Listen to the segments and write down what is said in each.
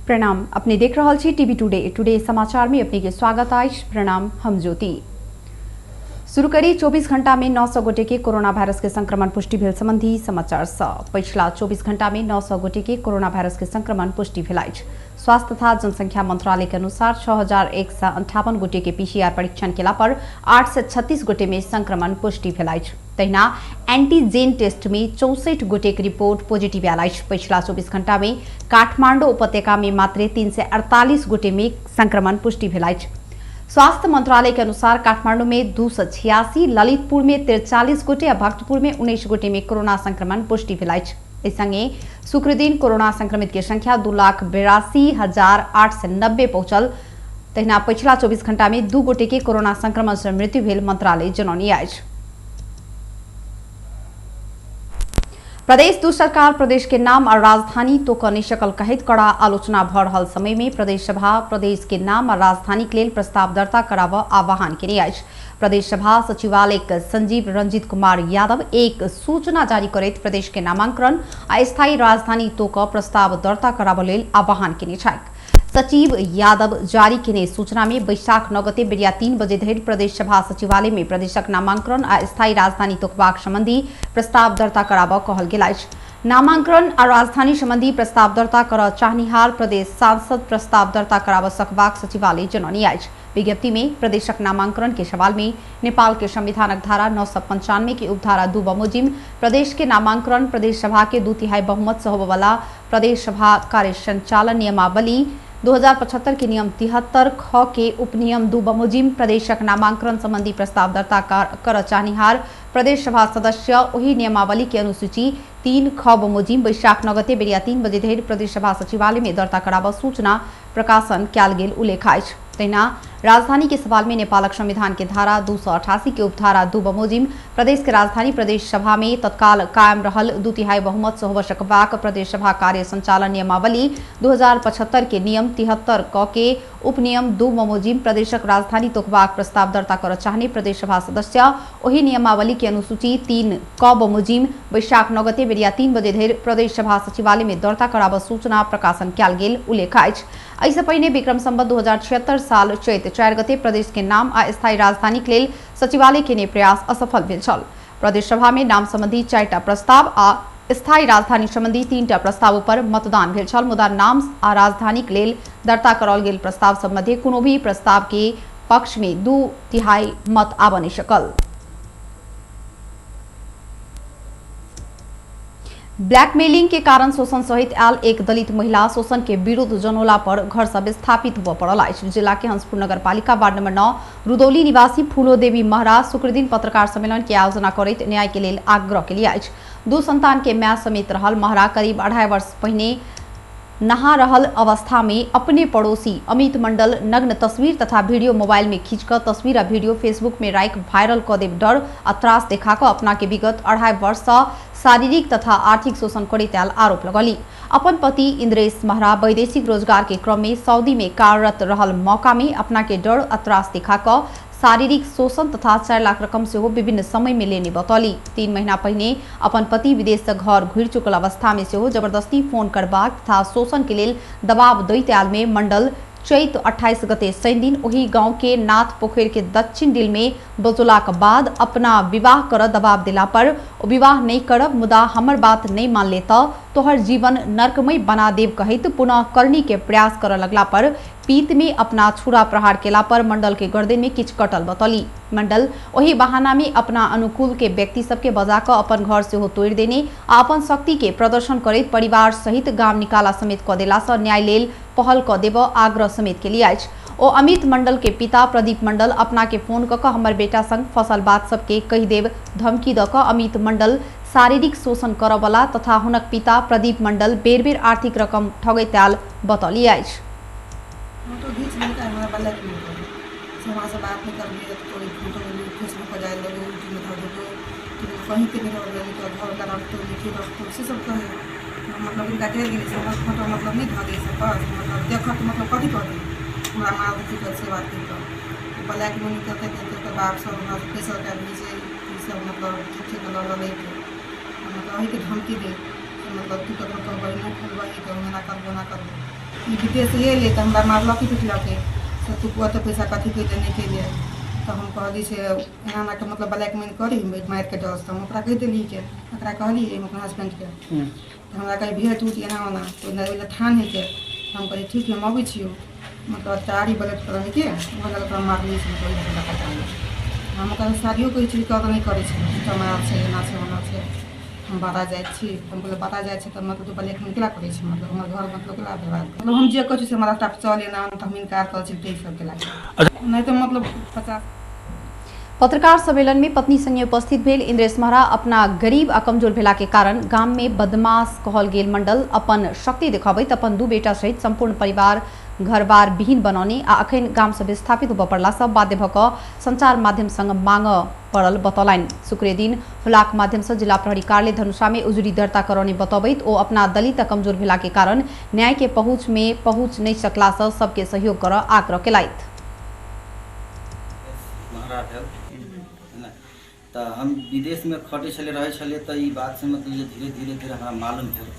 प्रणाम, अपने देख रहल छी टीवी टुडे। टुडे समाचार में अपने के स्वागत अछि। प्रणाम, हम ज्योति। शुरू करी 24 घंटा में 900 गोटे के कोरोना वायरस के संक्रमण पुष्टि भेल संबंधी समाचार सँ। पछिला 24 घंटा में 900 गोटे के कोरोना वायरस के संक्रमण पुष्टि भेल अछि। स्वास्थ्य तथा जनसंख्या मंत्रालय के अनुसार 6158 गोटे के पीसीआर परीक्षण केला पर 836 गोटे में संक्रमण पुष्टि भेल अछि। तहिना एंटीजेन टेस्ट में 64 गोटे के रिपोर्ट पॉजिटिव आयल अछि। पछिला 24 घंटा में काठमांडू उपत्यका में मात्र 348 गोटे में संक्रमण पुष्टि भेल अछि। स्वास्थ्य मंत्रालय के अनुसार काठमांडू में 286, ललितपुर में 43 गोटे आ भक्तपुर में 19 गोटे में कोरोना संक्रमण पुष्टि भेल अछि। एहि संगे शुक्रदिन कोरोना संक्रमित के संख्या 2,82,890 पहुंचल। तहिना पछिला 24 घंटा में 2 गोटे के कोरोना संक्रमण से मृत्यु भेल मंत्रालय जनौने अछि। प्रदेश दू सरकार प्रदेश के नाम और राजधानी तो नहीं सकल कहैत कड़ा आलोचना भ रहल समय में प्रदेश सभा प्रदेश के नाम और राजधानी के लेल प्रस्ताव दर्ता कराबऽ आह्वान केने अछि। प्रदेश सभा सचिवालय संजीव रंजित कुमार यादव एक सूचना जारी करैत प्रदेश के नामांकन आ स्थायी राजधानी तो क प्रस्ताव दर्ता कराबऽ लेल आह्वान केने छथि। सचिव यादव जारी केने सूचना में बैशाख 9 गते बेरिया 3 बजे धरि प्रदेश सभा सचिवालय में प्रदेशक नामांकन आ स्थायी राजधानी तोकबाक संबंधी प्रस्ताव दर्ता कराबऽ कहल गेल अछि। नामांकन आ राजधानी संबंधी प्रस्ताव दर्ता करऽ चाहनिहार प्रदेश सांसद प्रस्ताव दर्ता कराबऽ सकबाक सचिवालय जनौने अछि। विज्ञप्ति में प्रदेशक नामांकन के सवाल में नेपाल के संविधानक धारा 995 के उपधारा 2 बमोजिम प्रदेश के नामांकन प्रदेश सभा के 2/3 बहुमत से होबयवला प्रदेश सभा कार्य संचालन नियमावली 2075 के नियम 73 ख के उपनियम 2 बमोजिम प्रदेशक नामांकन संबंधी प्रस्ताव दर्ता कर चाहनिहार प्रदेश सभा सदस्य ओहि नियमावली के अनुसूची 3 ख बमोजिम बैशाख 9 गते बेरिया 3 बजे धरि प्रदेश सभा सचिवालय में दर्ता कराबऽ सूचना प्रकाशन कयल गेल उल्लेख अछि। तहिना राजधानी के सवाल में नेपालक संविधान के धारा 288 के उपधारा 2 बमोजिम प्रदेश के राजधानी प्रदेश सभा में तत्काल कायम रहल 2/3 बहुमत से होबय सकबाक प्रदेश सभा कार्य संचालन नियमावली 2075 के नियम 73 क के उपनियम 2 बमोजिम प्रदेशक राजधानी तोकबाक प्रस्ताव दर्ता करऽ चाहने प्रदेश सभा सदस्य ओहि नियमावली के अनुसूची 3 क बमोजिम बैशाख 9 गते बेरिया 3 बजे धरि प्रदेश सभा सचिवालय में दर्ता कराबऽ सूचना प्रकाशन कयल गेल उल्लेख अछि। एहिसँ पहिने विक्रम संवत 2076 साल चैत 4 गते प्रदेश के नाम आ स्थायी राजधानी के लेल सचिवालय केने प्रयास असफल भेल छल। प्रदेश सभा में नाम संबंधी 4टा प्रस्ताव आ स्थायी राजधानी संबंधी 3टा प्रस्ताव पर मतदान भेल छल, मुदा नाम आ राजधानी के लेल दर्ता कराओल गेल प्रस्ताव सब मध्य कोनो भी प्रस्ताव के पक्ष में 2/3 मत आबऽ नहि सकल। ब्लैकमेलिंग के कारण शोषण सहित आयल एक दलित महिला शोषण के विरुद्ध जनौला पर घर से विस्थापित हुआ पड़ल अछि। जिला के हंसपुर नगर पालिका वार्ड नंबर 9 रुदौली निवासी फूलो देवी महरा शुक्रदिन पत्रकार सम्मेलन के आयोजना करैत न्याय के लेल आग्रह केली अछि। 2 संतान के माय समेत रहल महरा करीब 2.5 वर्ष पहिने नहा रहल अवस्था में अपने पड़ोसी अमित मंडल नग्न तस्वीर तथा वीडियो मोबाइल में खींचकर तस्वीर आ वीडियो फेसबुक में राखि वायरल क देब डर आ त्रास देखा कऽ अपना के विगत 2.5 वर्ष से शारीरिक तथा आर्थिक शोषण करैत आयल आरोप लगौली। अपन पति इंद्रेश महरा वैदेशिक रोजगार के क्रम में सऊदी में कार्यरत रहल मौका में अपना के डर आ त्रास देखा कऽ शारीरिक शोषण तथा 4 लाख रकम सेहो विभिन्न समय में लेने बतौली। 3 महीना पहिने अपन पति विदेश से घर घुरि चुकल अवस्था में सेहो जबरदस्ती फोन करबाक तथा शोषण के लेल दबाव दैत आयल में मंडल चैत 28 गते शनि दिन ओहि गांव के नाथ पोखरि के दक्षिण डिल में बजौलाक बाद अपना विवाह कर दबाव दिला पर ओ विवाह नहीं करब मुदा हमर बात नहीं मानले त तोहर जीवन नरकमय बना देव कहैत पुनः करनी के प्रयास कर लगला पर पीत में अपना छुरा प्रहार केला पर मंडल के गर्दन में किछु कटल बतौली। मंडल ओहि बहाना में अपना अनुकूल के व्यक्ति सबके बजा कऽ अपन घर सेहो तोड़ि देने आ अपन शक्ति के प्रदर्शन करैत परिवार सहित गाम निकाला समेत कऽ देला सँ न्याय लेल पहल कऽ देबऽ आग्रह समेत केली अछि। ओ अमित मंडल के पिता प्रदीप मंडल अपना के फोन कऽ कऽ हमर बेटा संग फसल बात सबके कहि देब धमकी दऽ कऽ अमित मंडल शारीरिक शोषण करऽवला तथा हुनक पिता प्रदीप मंडल बेर बेर आर्थिक रकम ठगैत आयल बतौली अछि। फोटो घीच लेलकै, हमरा ब्लैकमेल करै से हमरासँ बात नहि करबिही तऽ तोरे फोटो फेसबुक पर डालि देबौ, यूट्यूबमे धऽ देबौ, तू कहीँके नहि रहबही, तोरा घरवला रखतौ लिखी रखतौ, से सब कहै। मतलब हुनका डरि गेलै से हमर फोटो मतलब नहि धऽ दै सब पर, मतलब देखत मतलब कथी कहतै, हमरा मार की कहत से बात कहि कऽ ब्लैकमेल करतै तऽ ओकर बाप सब हमरा पैसा रुपैआ भेजै, ई सब मतलब झूठेके लऽ लऽ लैके मतलब अहीँके धमकी दै, मतलब तू ककरो कहबही मुँह खोलबही तऽ हम एना करबौ ओना करबौ। ई विदेश गेलै तऽ हमरा मारलकै पिटलकै से तू ओते पैसा कथी कैले नहि कैले। तऽ हम कहली से एना एनाके मतलब ब्लैकमेल करी मारिके डरसँ। तऽ हम ओकरा कहि देली के ओकरा कहली अपना हसबैंडके। तऽ हमरा कहै भेट उट एना ओना ओहि लए थान हैके। हम कहली ठीक है हम अबै छियौ। मतलब तारी बलट पर रहैके ओहो लग ओकरा मारली से मतलब हम ओकरा शादियो कहै छी कर नहि करै छै, चमार छै, एना छै ओना छै, हम बारा जाइ छी। हम कहलियै बारा जाइ छै तऽ मतलब तू ब्लैकमेल केला करै छै, मतलब हमर घर मतलब केला बर्बाद। मतलब हम जे कहै छी से हमरा रास्ता पर चल एना ओना, तऽ हम इनकार करै छी ताहि सबके लागि नहि तऽ मतलब 50। पत्रकार सम्मेलन में पत्नी संगे उपस्थित भेल इंद्रेश महरा अपना गरीब आ कमजोर भेला के कारण गाम में बदमाश कहल गेल मंडल अपन शक्ति देखबैत अपन 2 बेटा सहित संपूर्ण परिवार घरबार विहीन बनौने आ अखन गाम से विस्थापित होबय पड़ला से बाध्य भऽ कऽ संचार माध्यम संग मांग पड़ल बतौलनि। शुक्र दिन हुलाक माध्यम से जिला प्रहरी कार्यालय धनुषा में उजुरी दर्ता करौने बतबैत ओ अपना दलित आ कमजोर भेला के कारण न्याय के पहुंच में पहुंच नहीं सकला से सबके सहयोग कर आग्रह केलथि। तऽ हम विदेश में खटै छलियै रहै छलियै तऽ ई बात से मतलब जे धीरे धीरे धीरे हमरा मालूम भेल।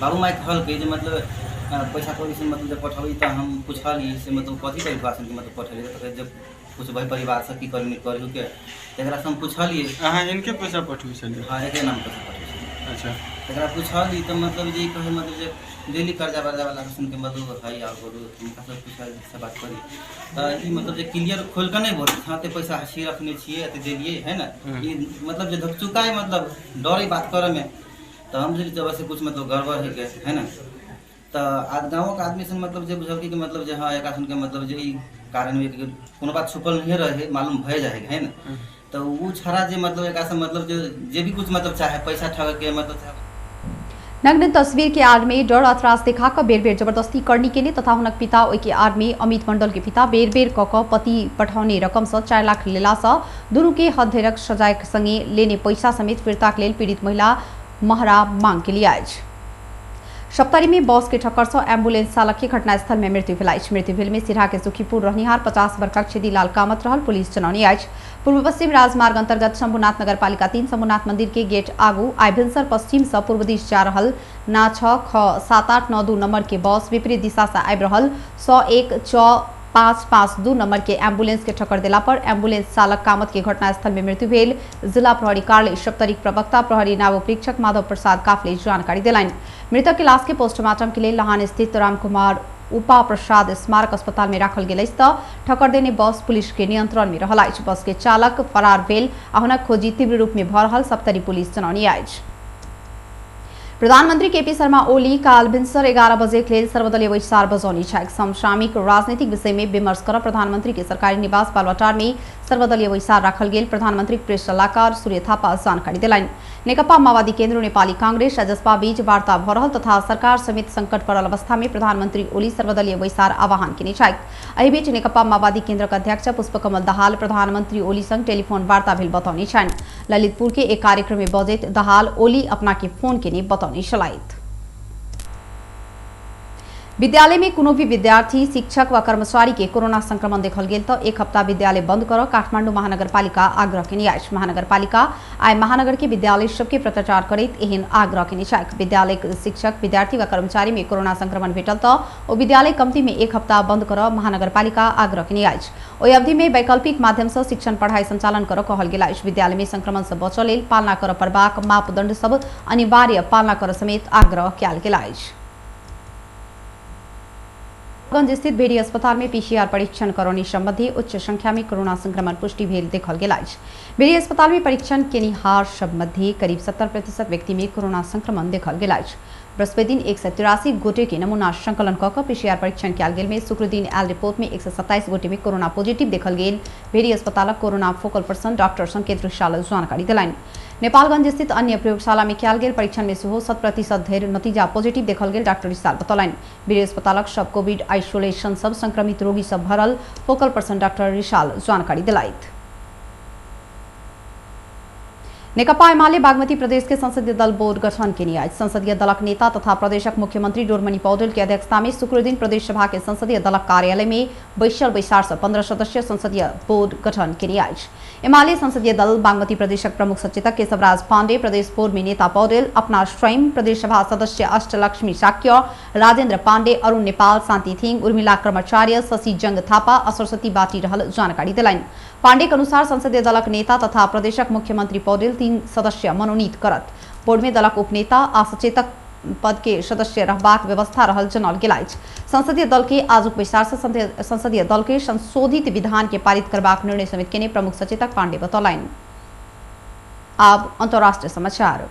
बाबू माय कहलकै जे मतलब पैसा कौड़ी से मतलब जब पठबै तऽ हम पुछलियै से मतलब कथी परिवार से मतलब पठेलियै तऽ कहै जे पुछबै परिवार से की करी नहि करी के तकरा से हम पुछलियै। अहाँ इनके पैसा पठबै छलियै? हाँ, एकरे नाम पैसा पठबै छलियै। अच्छा। तकरा पुछलियै तऽ मतलब जे कहै मतलब जे डेली कर्जा वर्जा वाला सुन के मतलब है और बोलू हुनका सब पुछल से बात करी तऽ ई मतलब जे क्लियर खोल के नहीं बोल, हाँ ते पैसा हसी रखने छियै ते देलियै है ना, ई मतलब जे धकचुकाय मतलब डरे बात करे में तऽ हम बुझलियै जब से कुछ मतलब गड़बड़ है के है ना। तऽ आज गाँव के आदमी से मतलब जे बुझलकै कि मतलब जे हाँ एकरा सुन के मतलब जे ई कारण में कोनो बात छुपल नहीं रहे मालूम भए जाए है ना। तऽ उ छड़ा जे मतलब एकरा से मतलब जे भी कुछ मतलब चाहे पैसा ठग के मतलब। नग्न तस्वीर के आड़ में डर आ त्रास देखा कऽ बेर बेर जबरदस्ती करनी केने तथा हुनक पिता ओहि के आड़ में अमित मंडल के पिता बेर बेर कऽ कऽ पति पठौने रकम से 4 लाख लेला से दुनू के हद धरिक सजाय के संगे लेने पैसा समेत फिर्ताक लेल पीड़ित महिला महरा मांग के लिए अछि। सप्तरी में बस के ठक्कर से एम्बुलेंस चालक के घटनास्थल में मृत्यु भेल अछि। मृत्यु भेल में सिरहा के सुखीपुर रहनिहार 50 वर्षक छेदीलाल कामत रहल पुलिस जनौने अछि। पूर्व पश्चिम राजमार्ग अंतर्गत शंभुनाथ नगरपालिका 3 शंभुनाथ मंदिर के गेट आगू आइ भिनसर पश्चिम से पूर्व दिश जा रहल ना 6 ख 7 8 9 2 नंबर के बस विपरीत दिशा से आबि रहल 101 6 5 5 2 नंबर के एम्बुलेंस के ठक्कर देला पर एम्बुलेंस चालक कामत के घटनास्थल में मृत्यु भेल। जिला प्रहरी कार्यालय सप्तरीक प्रवक्ता प्रहरी नाव उपरीक्षक माधव प्रसाद काफले जानकारी देलनि। मृतक के लाश के पोस्टमार्टम के लिए लहान स्थित रामकुमार उपा प्रसाद स्मारक अस्पताल में राखल गेल अछि। तऽ ठक्कर देने बस पुलिस के नियंत्रण में रहल अछि। बस के चालक फरार भेल आ हुनक खोजी तीव्र रूप में भऽ रहल सप्तरी पुलिस जनौने अछि। प्रधानमंत्री केपी शर्मा ओली काल भिनसर 11 बजे के लेल सर्वदलीय बैसार बजौने छथि। समसामयिक राजनीतिक विषय में विमर्श कर प्रधानमंत्री के सरकारी निवास बालवाटार में सर्वदलीय बैसार राखल गेल प्रधानमंत्री प्रेस सलाहकार सूर्य थापा जानकारी देलनि। नेकपा माओवादी केन्द्र नेपाली कांग्रेस आ जसपा बीच वार्ता भऽ रहल तथा सरकार समेत संकट पड़ल अवस्था में प्रधानमंत्री ओली सर्वदलीय बैसार आह्वान केने छथि। एहि बीच नेकपा माओवादी केन्द्रक अध्यक्ष पुष्पकमल दाहाल प्रधानमंत्री ओली संग टेलीफोन वार्ता भेल बतौने छनि। ललितपुर के एक कार्यक्रम में बजैत दाहाल ओली अपना के फोन केने बतौने छलथि। विद्यालय में कोनो भी विद्यार्थी शिक्षक व कर्मचारी के कोरोना संक्रमण देखल गेल तऽ 1 हप्ता विद्यालय बंद कर काठमांडू महानगरपालिका आग्रह केने अछि। महानगरपालिका आइ महानगर के विद्यालय सबके पत्राचार करैत एहन आग्रह केने छथि। विद्यालय शिक्षक विद्यार्थी व कर्मचारी में कोरोना संक्रमण भेटल तऽ ओ विद्यालय कम्ती में 1 हप्ता बंद कर महानगरपालिका आग्रह केने अछि। ओहि अवधि में वैकल्पिक माध्यम से शिक्षण पढ़ाई संचालन कर कहल गेल अछि। विद्यालय में संक्रमण से बचऽ लेल पालना कर पड़बाक मापदंड सब अनिवार्य पालना कर समेत आग्रह कयल गेल अछि। गंज स्थित भेड़ी अस्पताल में पीसीआर परीक्षण करौनी संबंधी उच्च संख्या में कोरोना संक्रमण पुष्टि भेल देखल गेल अछि। भेड़ी अस्पताल में परीक्षण केनिहार सब मध्य करीब 70% व्यक्ति में कोरोना संक्रमण देखल गेल अछि। बृहस्पति दिन 183 गोटे के नमूना संकलन कऽ कऽ पीसीआर परीक्षण कयल गेल में शुक्र दिन आयल रिपोर्ट में 127 गोटे में कोरोना पॉजिटिव देखल गेल। भेड़ी अस्पतालक corona focal person doctor Sanket Rishal जानकारी देलनि। नेपालगंज स्थित अन्य प्रयोगशाला में कयल गेल परीक्षण में सेहो 100% धरि नतीजा पॉजिटिव देखल गेल डॉक्टर रिसाल बतौलनि। वीर अस्पतालक सब कोविड आइसोलेशन सब संक्रमित रोगी सब भरल फोकल पर्सन डॉक्टर रिसाल जानकारी दिलाइत। नेकपा एमाले बागमती प्रदेश के संसदीय दल बोर्ड गठन केने अछि। संसदीय दलक नेता तथा प्रदेशक मुख्यमंत्री डोरमणि पौडेल के अध्यक्षता में शुक्रदिन प्रदेश सभा के संसदीय दलक कार्यालय में बैसल बैसार से 15 सदस्यीय संसदीय बोर्ड गठन केने अछि। एमाले संसदीय दल बागमती प्रदेशक प्रमुख सचेतक केशवराज पांडे, प्रदेश बोर्ड में नेता पौडेल, अपना स्वयं, प्रदेश सभा सदस्य अष्टलक्ष्मी शाक्य, राजेंद्र पांडे, अरुण नेपाल, शांति थिंग, उर्मिला कर्माचार्य, शशि जंग थापा आ सरस्वती बाटी रहल जानकारी देलनि। पांडे के अनुसार संसदीय दलक नेता तथा प्रदेशक मुख्यमंत्री पौडेल 3 सदस्य मनोनीत करत। बोर्ड में दलक उपनेता आ सचेतक पद के सदस्य रहबाक व्यवस्था रहल जनाओल गेल अछि। संसदीय दल के आजुक बैसार से संसदीय दल के संशोधित विधान के पारित करबाक निर्णय समेत केने प्रमुख सचेतक पांडे बतौलनि। आब अंतर्राष्ट्रीय समाचार।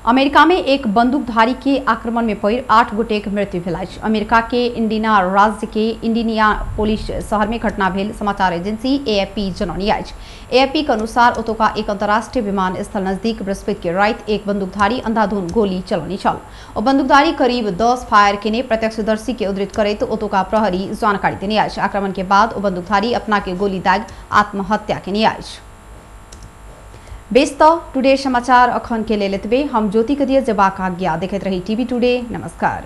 अमेरिका में एक बंदूकधारी के आक्रमण में पड़ि 8 गोटेक मृत्यु भेल अछि। अमेरिका के इंडिना राज्य के इंडियानापोलिस शहर में घटना भेल समाचार एजेंसी एएफपी जनौनी अछि। एएफपी के अनुसार ओतुका एक अंतर्राष्ट्रीय विमानस्थल नजदीक बृहस्पति के राति एक बंदूकधारी अंधाधुन गोली चलौने छल। ओ बंदूकधारी करीब 10 फायर केने प्रत्यक्षदर्शी के उद्धृत करैत ओतुका प्रहरी जानकारी देने अछि। आक्रमण के बाद ओ बंदूकधारी अपना के गोली दागि आत्महत्या केने अछि। बेस त टुडे समाचार अखन के लेल एतबे। हम ज्योति के दिए जेबाक आज्ञा। देखैत रही टीवी टुडे। नमस्कार।